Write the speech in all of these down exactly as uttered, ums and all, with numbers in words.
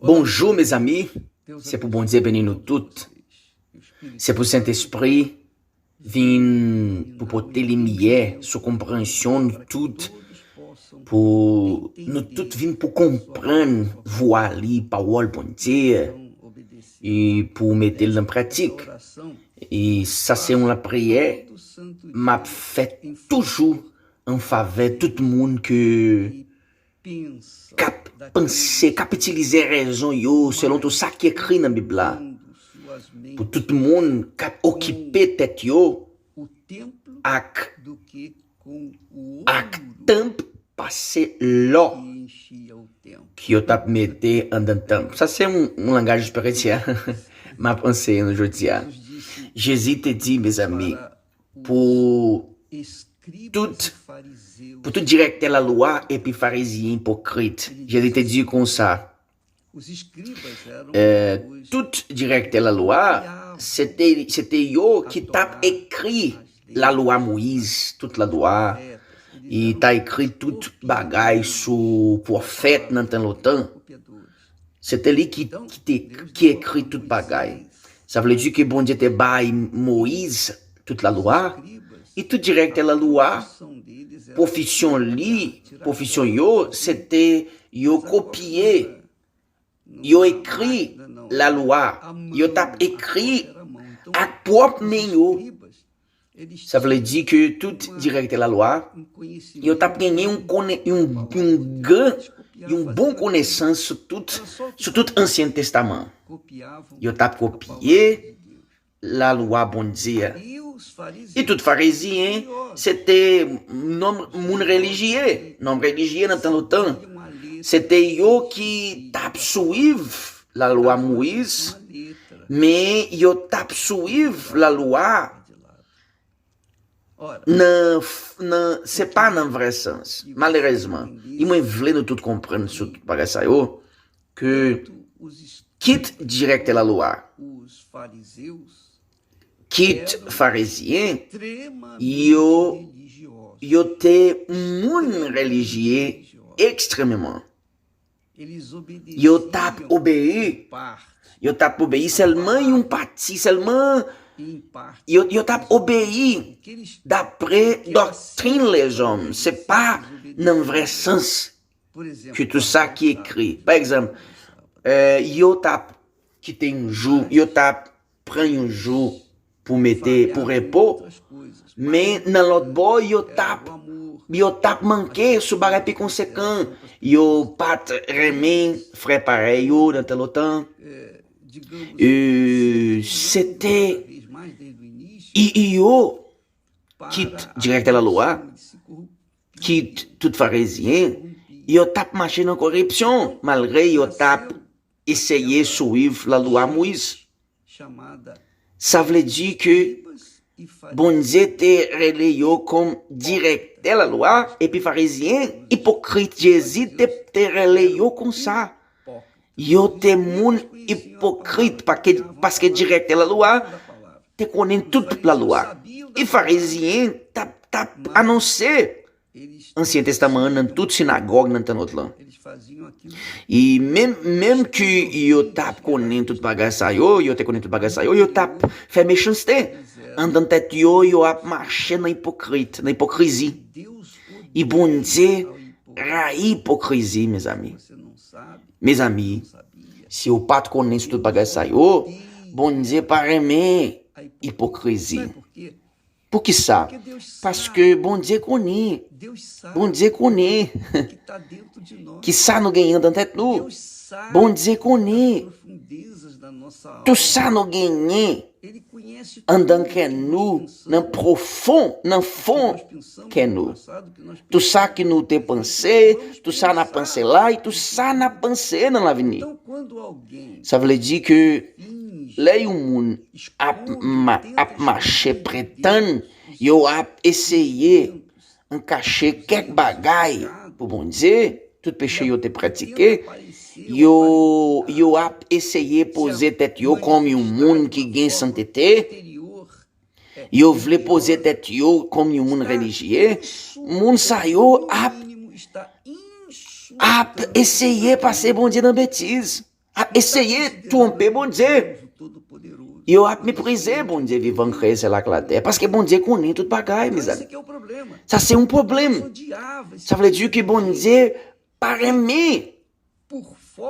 Bonjou, mezanmi. Se pou Bondye beni nou tout. Se pou Sentespri vin pou pote limyè sou konpreyansyon nou tout, pou nou tout vin pou konprann vwa li, pawòl Bondye, e pou mete l nan pratik. E sa se yon lapriyè m ap fè toujou an favè tout moun ke k ap panse, k ap itilize rezon yo selon tou sa ki ekri nan Bib la. Pou tout moun k ap okipe tèt yo ak, ak tanp pase lò ke yo t ap mete anndan tanp. Sa se yon, yon langaj espirityèl m ap anseye nou jodi a. Jezi te di, mezanmi, pou tout, pou tout direktè lalwa epi farizyen ipokrit. Jezi te di konsa, eh, tout direktè lalwa, se te, se te yo ki t ap ekri lalwa Moyiz, tout lalwa. Li ta ekri tout bagay sou pwofèt nan tan lontan. Se te li ki, ki te, ki ekri tout bagay. Sa vle di ke Bondye te bay Moyiz tout lalwa, e tout direktè lalwa, pwofesyon li, pwofesyon yo, se te yo kopye, yo ekri lalwa, yo t ap ekri ak pwòp men yo. Sa vle di ke tout direktè lalwa, yo t ap genyen yon, konnen, yon, yon gran, yon bon konesans sou tout, sou tout Ansyen Testaman. Yo t ap kopye lalwa Bondye a. E tout farizyen, se te nonm, moun relijye, nonm relijye nan tan lontan. Se te yo ki t ap swiv lalwa Moyiz, men yo t ap swiv lalwa nan, nan, se pa nan vrè sans. Malerezman, e mwen vle nou tout konprann sou tout bagay sa yo, ke kit direktè lalwa, kit farizyen, yo, yo te moun relijye ekstrèmman. Yo t ap obeyi. Yo t ap obeyi sèlman yon pati, sèlman yo, yo t ap obeyi dapre doktrin lèzòm. Se pa nan vrè sans ke tout sa ki ekri. Pa egzanp, eh, yo t ap kite yon jou, yo t ap pran yon jou pou mete, pou repo, men nan lòt bò, yo t ap, yo t ap manke sou bagay pi konsekan. Yo pa t renmen frè parèy yo nan tan lontan. E, se te, e, e yo, kit direktè lalwa, kit tout farizyen, yo t ap mache nan koripsyon, malgre yo t ap eseye swiv lalwa Moyiz. Sa vle di ke Bondye te rele yo kòm direktè lalwa, epi farizyen, ipokrit, Jezi te, te rele yo konsa. Yo te moun ipokrit, paske, paske direktè lalwa te konnen tout lalwa. E farizyen t ap, t ap anonse Ansyen Testaman an nan tout sinagòg nan tan lontan. E menm, menm ke yo t ap konnen tout bagay sa yo, yo te konnen tout bagay sa yo, yo t ap fè mechanste. Anndan tèt yo, yo ap mache nan ipokrit, nan ipokrizi. E Bondye rayi ipokrizi, mezanmi. Mezanmi, si w pa t konnen sou tout bagay sa yo, Bondye pa renmen ipokrizi. Poukisa? Paske Bondye konnen. Bondye konnen ki sa nou genyen anndan tèt nou. Bondye konnen tou sa nou genyen anndan kè nou, nan pwofon, nan fon kè nou. Tou sa ke nou te panse, tou sa n ap panse la, e tou sa n ap panse nan lavini. Sa vle di ke lè yon moun ap, ma, ap mache pretann, yo ap eseye an kache kèk bagay pou Bondye, tout peche yo te pratike, yo, yo ap eseye poze tèt yo kòm yon moun ki gen sentete, yo vle poze tèt yo kòm yon moun relijye, moun sa yo ap, ap eseye pase Bondye nan betiz. ap eseye twonpe Bondye. Yo ap meprize Bondye vivan, Kreyatè syèl ak latè, paske Bondye konnen tout bagay, mezanmi. Sa se yon pwoblèm. Sa vle di ke Bondye pa renmen,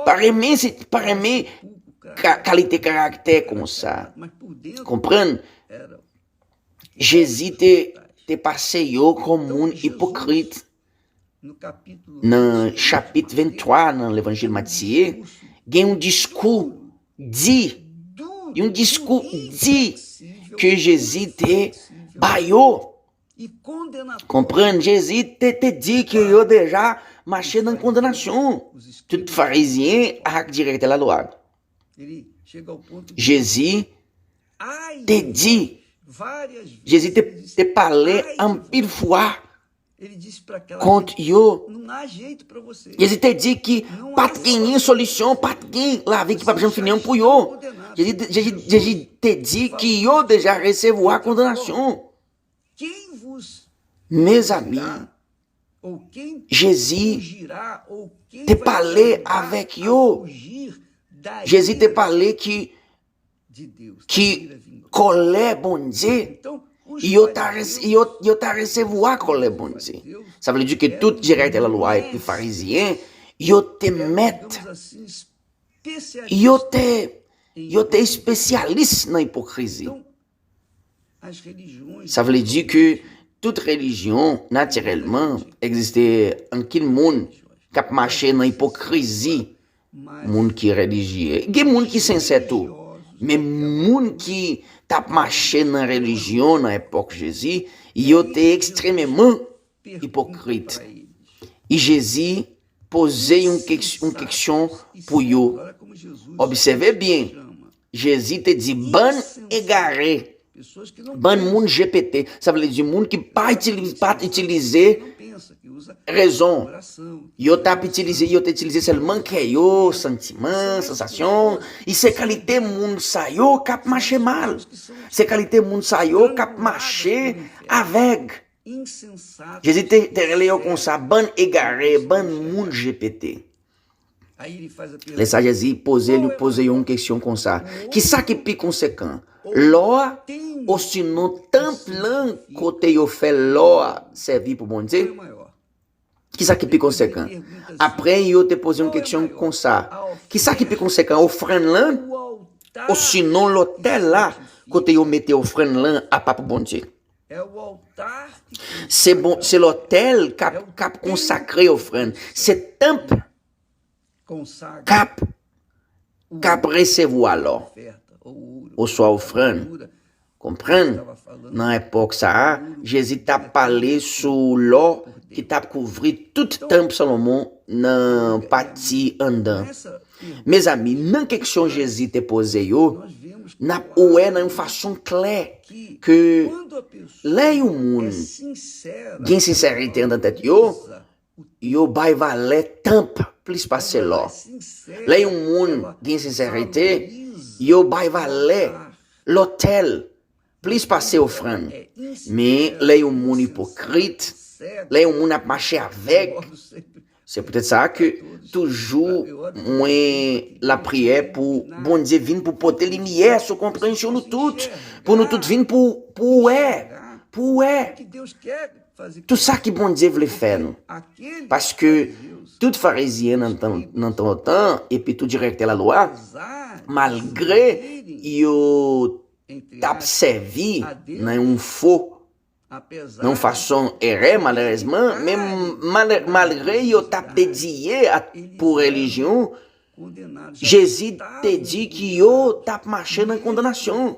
pa renmen, se, pa renmen ka-, kalite karaktè konsa. Konprann? Jezi te, te pase yo kòm moun ipokrit. Nan chapit venntwa nan Levanjil Matye, gen yon diskou di, yon diskou di ke Jezi te ba yo. Konprann, Jezi te, te di ke yo deja mache nan kondanasyon. Tout Farizyen ak direktè lalwa. Jezi te di, Jezi te, te pale anpil fwa kont yo. Jezi te di ki pa t genyen solisyon, pa t gen lavi ki p ap janm fini an pou yo. Jezi, Jezi, Jezi te di ki yo deja resevwa kondanasyon. Mezanmi, Jezi te pale avèk yo. Jezi te pale ki, ki kòlè Bondye, yo ta rese-, yo, yo ta resevwa kòlè Bondye. Sa vle di ke tout direktè lalwa epi Farizyen, yo te mèt, yo te, yo te espesyalis nan ipokrizi. Sa vle di ke tout relijyon, natirèlman, egziste anpil moun k ap mache nan ipokrizi. Moun ki relijye, gen moun ki sensè tou, men moun ki t ap mache nan relijyon nan epòk Jezi, yo te ekstrememan ipokrit. E Jezi poze yon keks-, yon keksyon pou yo. Obsève byen, Jezi te di, "Bann egare, bann moun G P T," sa vle di moun ki pa itilize, pa itilize rezon. Yo t ap itilize, yo te itilize sèlman kè yo, santiman, sansasyon. E se kalite moun sa yo k ap mache mal. Se kalite moun sa yo k ap mache avèg. Jezi te, te rele yo konsa, bann egare, bann moun G P T. Lè sa, Jezi poze, li poze yon kesyon konsa, "Kisa ki pi konsekan, lò a, osinon tanp lan kote yo fè lò a sèvi pou Bondye?" Kisa ki pi konsekan? Apre, yo te poze yon kesyon konsa, "Kisa ki pi konsekan, ofrann lan, osinon lotèl la, kote yo mete ofrann lan apa pou Bondye?" Se bon, se lotèl k ap, k ap konsakre ofrann. Se tanp k ap, k ap resevwa lò oswa ofrann. Konprann? Nan epòk sa a, Jezi t ap pale sou lò ki t ap kouvri tout tanp Salomon nan pati anndan. Mezanmi, nan keksyon Jezi te poze yo, n ap wè nan yon fason klè ke lè yon moun gen sensète anndan tèt yo, yo bay valè tanp plis pase lò. Lè yon moun gen sensète, yo bay valè lotèl plis pase ofrann. Men lè yon moun ipokrit, lè yon moun ap mache avèg, se poutèt sa ke toujou mwen lapriyè pou Bondye vin pou pote limyè sou konpreyansyon nou tout, pou nou tout vin pou, pou wè, pou wè tout sa ki Bondye vle fè nou. Paske tout Farizyen nan tan, nan tan lontan, epi tout direktè lalwa, malgre yo t ap sèvi nan yon fo, nan yon fason erè, malerezman, men malè-, malgre yo t ap dediye a, pou relijyon, Jezi te di ki yo t ap mache nan kondanasyon,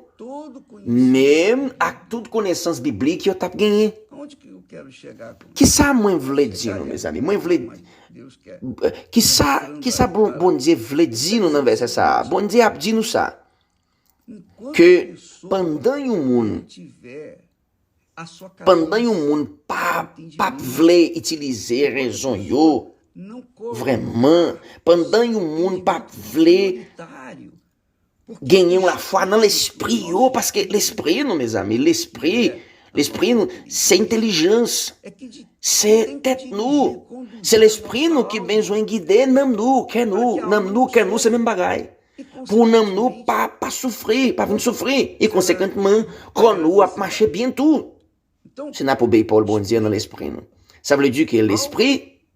menm ak tout konesans biblik yo t ap genyen. Kisa mwen vle di nou, mezanmi? Mwen vle, kisa, kisa Bon-, Bondye vle di nou nan vèsè sa a? Bondye ap di nou sa, ke pandan yon moun, pandan yon moun pa, p ap vle itilize rezon yo, vrèman, pandan yon moun p ap vle genyen yon lafwa nan lespri yo, paske lespri nou, mezanmi, lespri, lespri nou, se entèlijans, Se tèt nou, se lespri nou ki bezwen gide nanm nou, kè nou, nanm nou, kè nou, se menm bagay. Pou nanm nou pa, pa soufri, pa vin soufri. E konsekantman, kò nou ap mache byen tou. Si n ap obeyi pawòl Bondye nan lespri nou. Sa vle di ke lespri,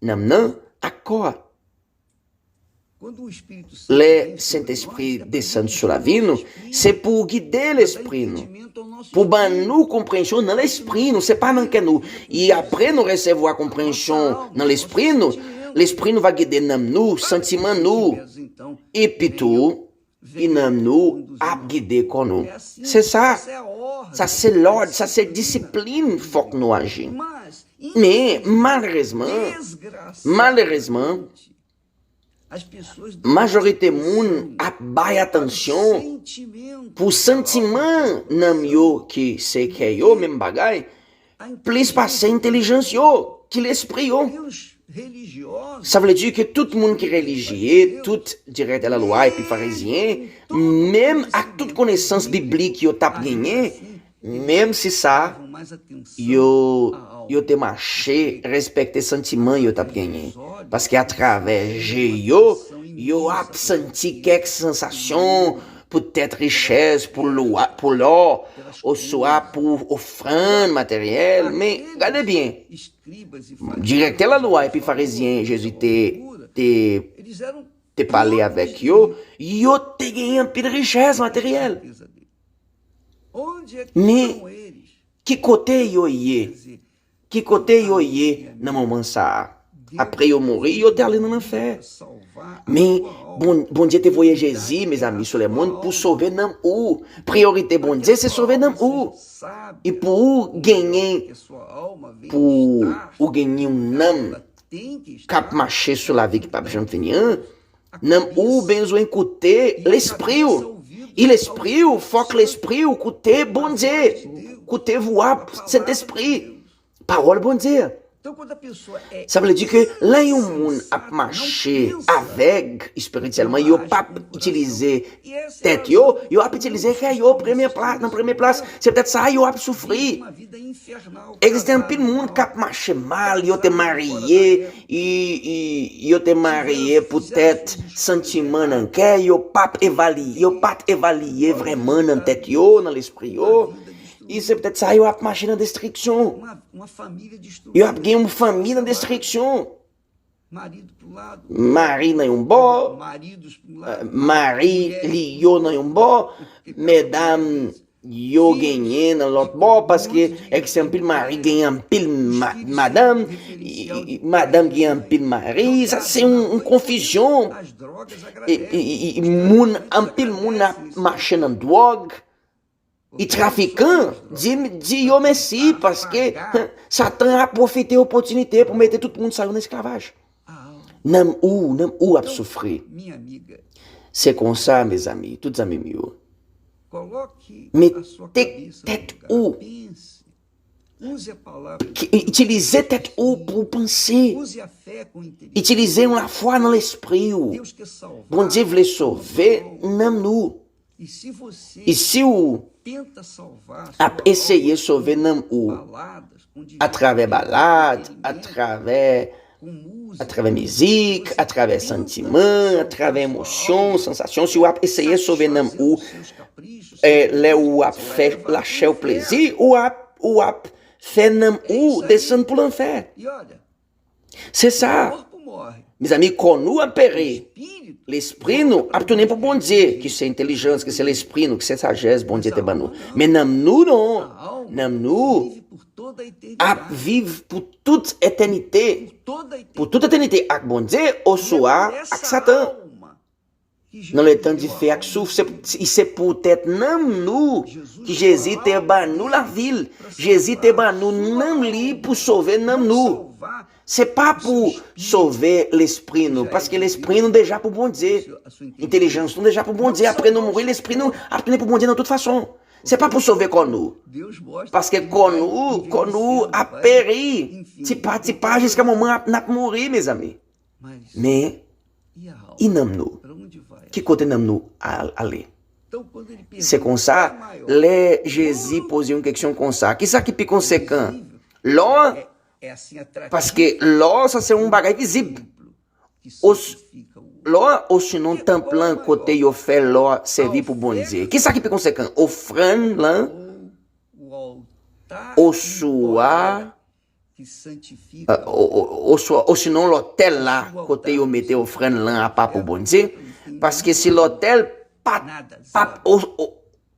nanm nan, ak kò a. Lè Sentespri desann sou lavi nou, se pou gide lespri nou, pou ban nou konpreyansyon nan lespri nou, se pa nan kè nou. E apre nou resevwa konpreyansyon nan lespri nou, lespri nou va gide nanm nou, santiman nou, epi tou, e nanm nou ap gide kò nou. Se sa. Sa se lòd, sa se disiplin, fòk nou aji. Men, malerezman, malerezman, majorite moun ap bay atansyon pou santiman nanm yo ki se kè yo, menm bagay, plis pase entèlijans yo, ki lespri yo. Sa vle di ke tout moun ki relijye, tout direktè lalwa epi farizyen, menm ak tout konesans biblik yo t ap genyen, menm si sa, yo, yo te mache respekte santiman yo t ap genyen. Paske atravè je yo, yo ap santi kèk sansasyon, poutèt richès, pou lwa, pou lò, oswa pou ofrann materyèl. Men, gade byen, direktè lalwa epi farizyen Jezi te, te, te pale avèk yo, yo te gen anpil richès materyèl. Men, ki kote yo ye? Ki kote yo ye nan moman sa a? Apre yo mouri, yo te ale nan lanfè. Men, Bon-, Bondye te voye Jezi, mezanmi, sou lemonn pou sove nanm ou. Priyorite Bondye, se sove nanm ou. E pou ou genyen, pou ou genyen yon nanm k ap mache sou lavi ki p ap janm fini an, nanm ou bezwen koute lespri w. E lespri w, fòk lespri w koute Bondye, koute vwa Sentespri, pawòl Bondye. Sa vle di ke lè yon moun ap mache avèg espirityèlman, yo p ap itilize tèt yo, yo ap itilize kè yo premye pla-, nan premye plas. Se poutèt sa yo ap soufri. Egziste anpil moun k ap mache mal, yo te marye, i, i, yo te marye poutèt santiman nan kè, yo p ap evalye, yo pa t evalye vrèman nan tèt yo, nan lespri yo. E se poutèt sa yo ap mache nan destriksyon. Yo ap gen yon fanmi nan destriksyon. Mari nan yon bò, eh, mari li yo nan yon bò, medam yo genyen nan lòt bò, paske egziste anpil mari genyen anpil ma-, madanm, i, i, i, madanm genyen anpil mari, sa se yon, yon konfizyon. E, e, e, e, moun, anpil moun ap mache nan dwòg. E trafikan, di, di yo mèsi, paske, hen, Satan ap pwofite opòtinite pou mete tout moun sa yo nan esklavaj. Nanm ou, nanm ou ap soufri. Se konsa, mezanmi, tout zanmi m yo. Mete tèt ou, ki, itilize tèt ou pou w panse. Itilize yon lafwa nan lespri w. Bondye vle sove nanm nou. E si w ap eseye sove nanm ou atravè balad, atravè, atravè mizik, atravè santiman, atravè emosyon, sansasyon, si w ap eseye sove nanm ou, eh, lè ou ap fè lachè w plezi, ou ap, ou ap fè nanm ou desann pou lanfè. Se sa. Mezanmi, kò nou ap peri. Lespri nou ap tounen pou Bondye, ki se entèlijans, ki se lespri nou, ki se sajès Bondye te ban nou. Men nanm nou non. Nanm nou ap viv pou tout etènite. Pou tout etènite ak Bondye, oswa ak Satan. Nan letan dife ak souf, se, se poutèt nanm nou ki Jezi te ban nou lavi l. Jezi te ban nou nanm li pou sove nanm nou. Se pa pou sove lespri nou, paske lespri nou deja pou Bondye. Entèlijans nou deja pou Bondye. Apre nou mouri, lespri nou ap tounen pou Bondye nan tout fason. Se pa pou sove kò nou. Paske kò nou, kò nou ap peri. Ti pa, ti pa, jiska moman ap, n ap mouri, mezanmi. Men, e nanm nou? Ki kote nanm nou al-, ale? Se konsa, lè Jezi poze yon keksyon konsa, kisa ki pi konsekan? Lò an Paske lò sa se yon bagay vizib. Lò, osinon tanp lan kote yo fè lò sèvi pou Bondye. Kisa ki pi konsekan? Ofrann lan, oswa, oswa osinon lòtèl la kote yo mete ofrann lan apa pou Bondye. Paske si lòtèl pa pa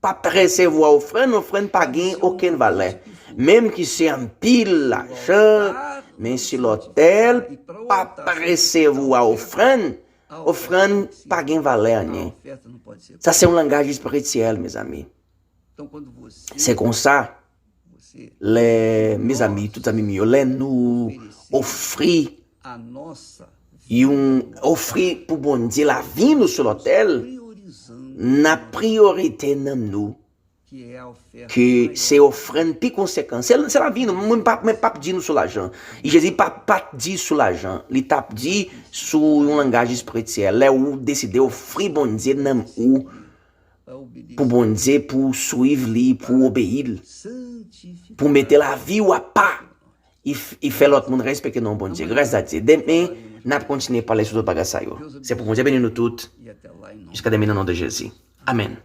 pa resevwa ofrann, ofrann pa gen okenn valè. Menm ki se anpil lajan, men si lòtèl pa resevwa ofrann, ofrann pa gen valè anyen. Sa se yon langaj espirityèl, mezanmi. Se konsa, lè, mezanmi, tout zanmi m yo, lè nou ofri yon ofri pou Bondye, lavi nou sou lòtèl, nan priyorite nanm nou, ke se ofrann pi konsekan. Se, se lavi nou. Mwen pa, mwen p ap di nou sou lajan. Jezi pa, pa t di sou lajan. Li t ap di sou yon langaj espirityèl. Lè ou deside ofri Bondye nanm ou pou Bondye, pou w swiv li, pou w obeyi l, pou w mete lavi w apa, e fè lòt moun respekte non Bondye. Gras a Dye. Demen, n ap kontinye pale sou tout bagay sa yo. Se pou Bondye beni nou tout. Jiska demen, nan non de Jezi. Amèn.